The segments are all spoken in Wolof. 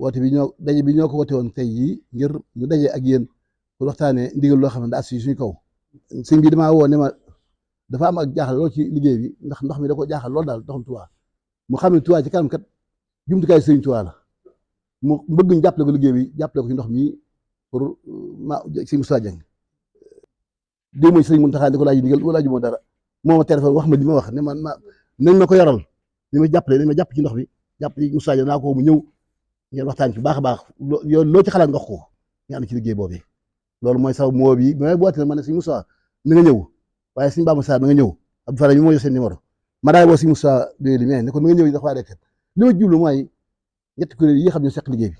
woote bi daje bi ñoo ko woote woon tey jii ngir ñu daje ak yéen pour waxtaanee ndigal loo xam ne daa suñu kaw sëñ bi damaa woo ne ma dafa am ak jaaxal lool ci liggéey bi ndax ndox mi da ko jaaxal lool daal ndoxum Touba mu xam ne Touba ci kanam kat jumtukaay sëriñ Touba la mu bëgg ñu jàppale ko liggéey bi jàppale ko ci ndox mi pour si Moussa Dieng dégg mooy sëriñ Mountakha di ko laaj ndigal wala laaju moo dara moo ma téléphone wax ma li ma wax ne nañ ma ko yoral ni ma jàppale nañ ma jàpp ci ndox bi jàpp ci Moussa Dieng naa ko mu ñëw ngeen waxtaan ci bu baax a baax loo ci xalaat nga wax ko nga ànd ci liggéey boobu loolu mooy saw moo bi mais bu wàttee ma ne si Moussa na nga ñëw waaye suñu Bamba Sarr na nga ñëw Abdou Fara bi moo yor seen numéro ma daal boo si Moussa doyeli mais ne ko na nga ñëw yi dafa waa dekkat li ma jublu mooy ñetti kuréel yi xam ne seq liggéey bi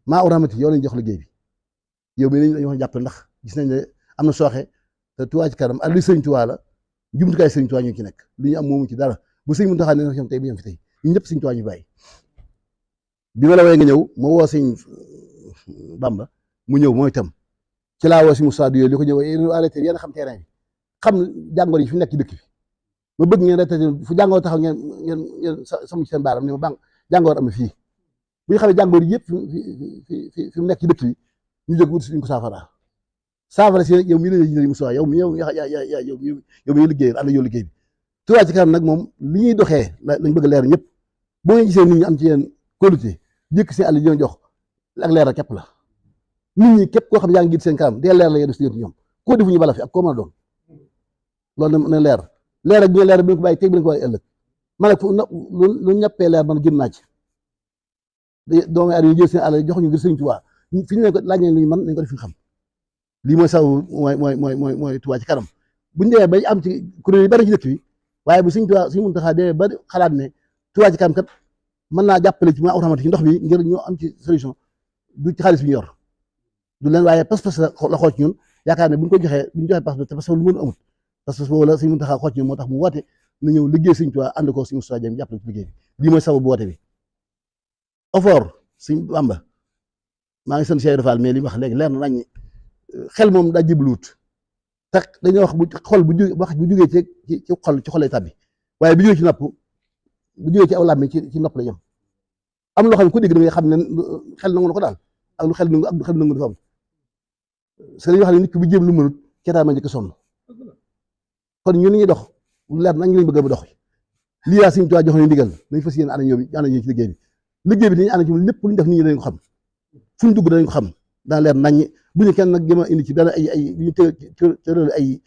maa uramati yow lañ jox liggéey bi yow mi lañ wax jàppale ndax gis nañ ne am na sooxe te Touba ci kanam ak li sëriñ Touba la jumtukaay sëriñ Touba ñu ci nekk li ñu am moomu ci dara bu sëriñ Mountakha ne ñoom tey bi ñoom fi tey ñu ñëpp sëriñ Touba ñu bàyyi bi ma la wooyee nga ñëw ma woo sëriñ Bamba mu ñëw mooy itam ci laa woo si Moussa Diop li ko ñëw yéen arrêté yéen a xam terrain bi xam jàngoro yi fi nekk ci dëkk bi ma bëgg ngeen arrêté fu jàngoro taxaw ngeen samu ci seen baaram ne ma bang jàngoro am na fii bu ñu xamee jàngoro yëpp fi mu nekk ci dëkk bi ñu jóg wut si ñu ko saafara si yow mii la ñuy Moussa yow mi liggéey ànd yow liggéey bi Touba ci kanam nag moom li ñuy doxee lañ bëgg leer ñëpp boo ngeen gisee nit ñi am ci yéen kóolute jëkk seen àll yi jox ak leer képp la nit ñi képp koo xam ne yaa ngi gis seen kanam dee leer la yéen si ñoom koo defuñu bala fi ak koo mën a doon loolu na leer ak ñu leer bi ko bàyyi teg bi ko bàyyi ëllëg man nag lu ñàppee leer man gën naa ci doomu aadama yi jël seen àll jox ñu ngir Sëriñ Touba fi ñu ne ko laaj nañ lu ñu mën nañ ko def fi xam lii mooy saw mooy Touba ci kanam buñu demee bay am ci kuréel yi bari ci dëkk bi waaye bu Sëriñ Touba Sëriñ Mountakha demee ba xalaat ne Touba ci kanam kat mën naa jàppale ci maa uramati ci ndox bi ngir ñu am ci solution du ci xaalis bi ñu yor du leen waaye pas-pas la xool ci ñun yaakaar ne bu ñu ko joxee bu ñu joxee pas-pas te parce que lu mën amut pas-pas boobu la Sëriñ Mountakha xool ci ñun moo tax mu woote na ñëw liggéey Sëriñ Touba ànd ko Sëriñ Moussa Dieng jàppale ci liggéey bi lii mooy sababu woote bi ofoor Sëriñ Bamba maa ngi sant Cheikh Fall mais li wax léegi leer na nañ xel moom daa jibluwut tax dañuy wax bu xol bu jógee ci xol ci xol lay tàbbi waaye bu jógee ci nopp bu jógee ci aw làmmiñ ci nopp la yem am loo xam ne ku dégg da ngay xam ne xel nangu na ko daal ak lu xel nangu ak lu xel nangu dafa am parce que dañuy wax ne nit ki bu jéem lu mënut ceetaan ma njëkk sonn kon ñun ñuy dox leer nañ lañ bëgg a dox lii yaa Sëriñ Tuubaa jox ñu ndigal nañ fas yéene ànd ñoom ci liggéey bi liggéey bi dañuy ànd ci lépp lu ñu def nit ñi dañ ko xam fu ñu dugg dañ ko xam dana leer nañ bu ñu kenn nag jëm a indi ci dara ay ñu tëral ay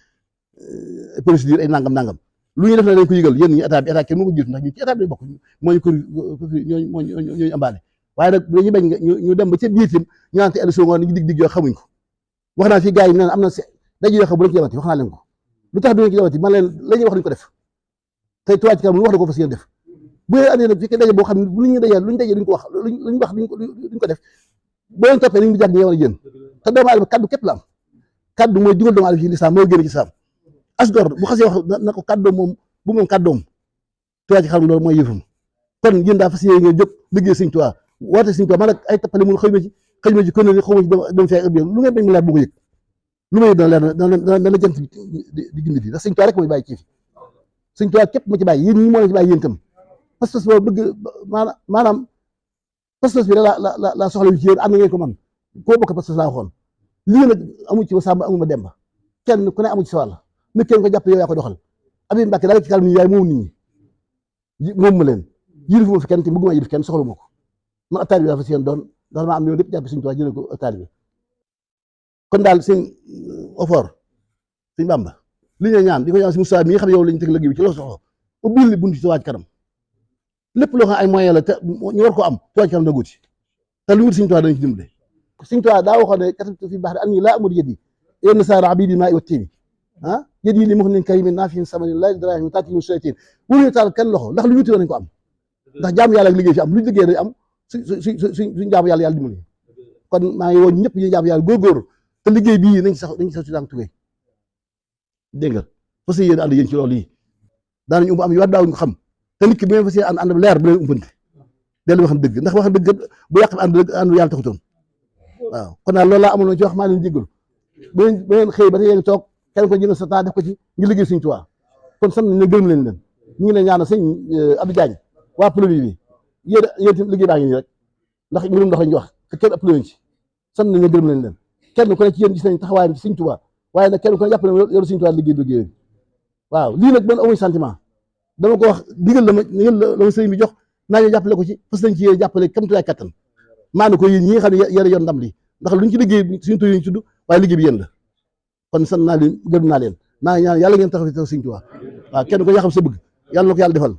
procédure ay nangam lu ñu def na dañ ko yëgal yéen ñi état bi état kenn mu ko jiitu ndax ñu ci état bi bokk mooy ko ñooñu ambaale waaye nag dañuy bañ ñu dem ba ca biir tim ñu naan te élection ngoon ñu dig yoo xamuñ ko wax naa fi gars yi naan am na daje yoo xam bu lañ ci demati wax naa leen ko lu tax duñ ci demati man leen la ñuy wax duñ ko def tey Touba ci kanam lu wax da ko fas yéene def bu leen andee nag fi daje boo xam ne lu ñu dajee luñ dajee duñ ko wax luñ wax duñ ko def boo leen toppee ni mu jàgg ñëwoon a jën te doomu aadama kaddu képp la am kaddu mooy dugal doomu aadama ci lislaam moo génn ci saam asgor bu xasee wax na ko kaddoom moom bu moom kaddoom Touba ci kanam loolu mooy yëfam kon yéen daa fas yéene ngeen jóg liggéey Sëriñ Touba woote Sëriñ Touba man nag ay tappale mun xëy ma ci kon xaw ma ci dem fee ëpp lu ngeen bañ mu leer bu ko yëg lu ma yëg dana leer dana jant di gindi di ndax Sëriñ Touba rek mooy bàyyi ci fi Sëriñ Touba képp ma ci bàyyi yéen ñi moo leen ci bàyyi yéen itam pas-pas boobu bëgg maanaam pas-pas bi la soxla yu ci yéen ànd ngeen ko man koo bokk pas-pas laa waxoon lii nag amu ci Samba amu ma Demba kenn ku ne amu ci sa wàll nit kenn ko jàpp yow yaa ko doxal Abi Mbàkke daal ci kàddu yaay moom nit ñi moom ma leen yilif ma fi kenn te bëgguma yilif kenn soxla ma ko man ab taalibe bi dafa si yéen doon ndax maa am yow lépp jàpp Sëriñ Tuubaa jëlee ko ab taalibe kon daal sëñ ofoor sëñ Bamba li ñu ñaan di ko ñaan si Moussa mi nga xam ne yow lañu teg liggéey bi ci loo soxla ubbil li bunt ci Touba ci kanam lépp loo xam ay moyen la te ñu war ko am Touba ci kanam daggu ci te lu wut Sëriñ Tuubaa dañ ci dimbale Sëriñ Tuubaa daa waxoon ne katabtu fi bahri anni laa amud yadi yenn saara abidi maa i wa tiini yadi li muxnin karimin naafiin samanin laa drahim taati min shaytin wuluñu taal kenn loxo ndax lu wuti nañ ko am ndax jaamu yàlla ak liggéey fi am luñ liggéey dañ am suñ jaamu yàlla dimbali kon maa ngi woon ñëpp ñu jaamu yàlla góorgóorlu te liggéey bii nañ sax si daan tugee dégg nga fas yéene ànd yéen ci loolu yi daanañ am yu war daawuñ ko xam te nit ki bu ngeen fas yéene ànd leer bu leen umpante dellu wax dëgg ndax wax dëgg bu yàq ànd yàlla taxutoon waaw kon daal loolu laa amoon ci wax maa leen jéggalu bu ngeen xëy ba tey yéen toog kenn ko jënd sa temps def ko ci ngir liggéey Sëriñ Tuubaa kon sant nañ leen gërëm leen ñu ngi leen ñaanal sëñ Abdou Diagne waa Polomi bi yéen liggéey baa ngi nii rek ndax mbirum ndox lañu wax te kenn ëpp leen ci sant nañ leen gërëm nañ leen kenn ku ne ci yéen gis nañ taxawaayam ci Sëñ Tuubaa waaye nag kenn ku ne jàpp ne yoru Sëñ Tuubaa liggéey waaw lii nag man amuñ sentiment dama ko wax digal la ma sëriñ bi jox naa ñu jàppale ko ci fas nañ ci yéen jàppale kam tulaay kattan maana ko yéen ñi nga xam ne yéen yoon ndam li ndax luñ ci liggéey suñu tur yi ñu tudd waaye liggéey bi yéen la kon sant naa leen gërëm naa leen maa ngi ñaan yàlla ngeen taxaw ci taw Sëñ Tuubaa waaw kenn ko yaa xam sa bëgg yàlla na ko yàlla defal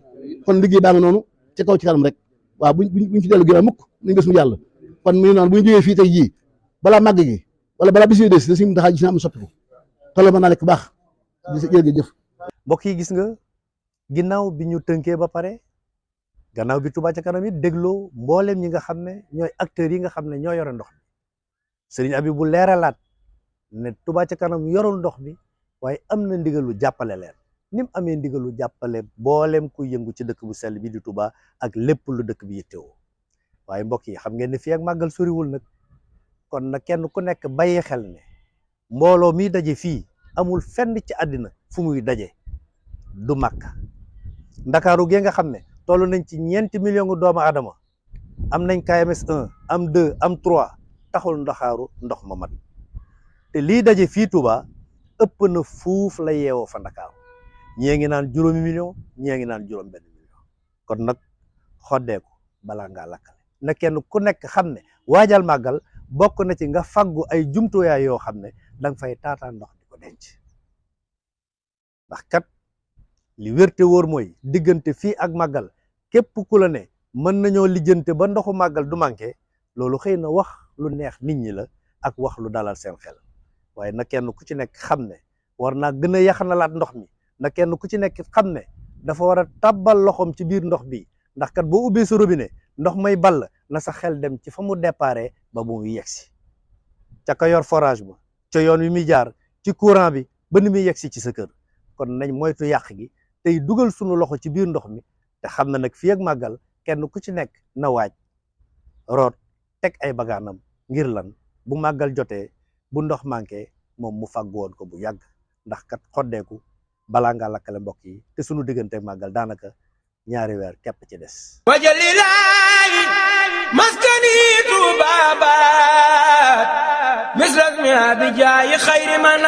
kon liggéey baa nga noonu ci kaw ci kanam rek waaw buñ ci dellu gën a mukk nañ gis mu yàlla kon mu ngi noonu bu ñu jógee fii tey jii balaa màgg gi wala balaa bis yi des da simu taxaa gis na am soppiku tolo mën naa nekk baax jërëjëf mbokk yi gis nga ginnaaw bi ñu tënkee ba pare gannaaw bi Touba ca kanam it dégloo mboolem ñi nga xam ne ñooy acteurs yi nga xam ne ñoo yore ndox mi Serigne Abibou leeralaat ne Touba ca kanam yorul ndox mi waaye am na ndigalu jàppale leen ni mu amee ndigalu jàppale mboolem ku yëngu ci dëkk bu sell bi di Touba ak lépp lu dëkk bi yittewoo waaye mbokk yi xam ngeen ne fii ak màggal soriwul nag kon nag kenn ku nekk bàyyi xel ne mbooloo mi daje fii amul fenn ci àddina fu muy daje du Makka ndakaaru gee nga xam ne toll nañ ci 4 millions doomu aadama am nañ KMS 1 am 2 am 3 taxul ndakaaru ndox ma mat te lii daje fii Touba ëpp na fuuf la yeewoo fa ndakaaru ñii ngi naan 5 millions ñii ngi naan 1 million kon nag xoddeeku balaa ngaa lakkale na kenn ku nekk xam ne waajal màggal bokk na ci nga faggu ay jumtuwaay yoo xam ne danga fay taataan ndox di ko denc ndax kat li wérte wóor mooy diggante fii ak màggal képp ku la ne mën nañoo lijjante ba ndoxu màggal du manqué loolu xëy na wax lu neex nit ñi la ak wax lu dalal seen xel waaye na kenn ku ci nekk xam ne war naa gën a yaxanalaat ndox mi na kenn ku ci nekk xam ne dafa war a tàbbal loxoom ci biir ndox bi ndax kat boo ubbee sa robinet ndox may ball na sa xel dem ci fa mu déparé ba mu yegsi ca ka yor forage ba ca yoon wi muy jaar ci courant bi ba ni muy yegsi ci sa kër kon nañ moytu yàq gi tey dugal sunu loxo ci biir ndox mi te xam na nag fii ak màggal kenn ku ci nekk na waaj root teg ay bagaanam ngir lan bu màggal jotee bu ndox manqué moom mu fàggu woon ko bu yàgg ndax kat xoddeeku balaa ngaa lakkale mbokk yi te sunu diggante màggal daanaka 2 weer képp ci des wajalilaay maskani Touba baat misras mi abijaayi xayri man